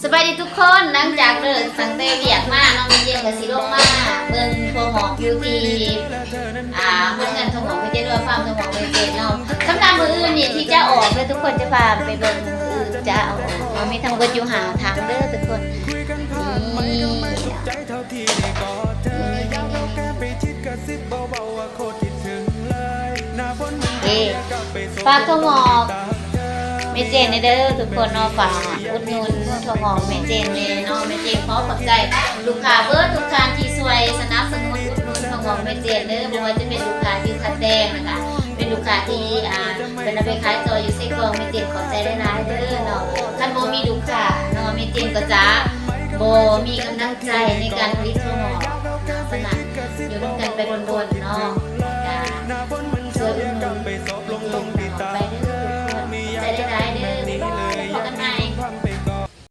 ສະບາຍດີທຸກຄົນ ຫຼັງຈາກເລີກຕັ້ງແຕ່ວຽກມາເນາະ ແມ່ເຈນກໍຊິລົງມາເບິ່ງຖົ່ວງອກຢູ່ທີ່ ອ່າ ໂຮງງານຖົ່ວງອກແມ່ເຈນ ຫຼືວ່າຟາມຖົ່ວງອກແມ່ເຈນເນາະ. ສຳລັບມື້ອື່ນນີ້ທີ່ຈະອອກເດີ ທຸກຄົນຈະພາໄປເບິ່ງ ມື້ອື່ນຈະອອກເນາະ ມີທັງເບິດຢູ່ຫ້າຖັງເດີທຸກຄົນ. ນີ້ ເອີ ຝາກຖົ່ວງອກແມ່ເຈນແດ່ເດີທຸກຄົນເນາະ ຝາກອຸດໜູນຖົ່ວງອກແມ່ເຈນແດ່ເນາະ. ແມ່ເຈນຂໍຂອບໃຈລູກຄ້າເບິດທຸກທ່ານທີ່ຊ່ວຍສະໜັບສະໜູນອຸດໜູນຖົ່ວງອກແມ່ເຈນເດີ ບໍ່ວ່າຈະເປັນລູກຄ້າທີ່ຄັດແຕ່ງ ແລ້ວກະເປັນລູກຄ້າທີ່ ອ່າ ເພິ່ນເອົາໄປຂາຍຕໍ່ຢູ່ໃສ່ກ່ອງ ແມ່ເຈນຂອບໃຈຫຼາຍໆເດີເນາະ. ຄັນບໍ່ມີລູກຄ້າເນາະ ແມ່ເຈນກໍຈະບໍ່ມີກຳລັງໃຈໃນການຜະລິດຖົ່ວງອກເນາະ. ສະນັ້ນ ຢູ່ນຳກັນໄປດົນໆເນາະ ກະຊ່ວຍອຸດໜູນ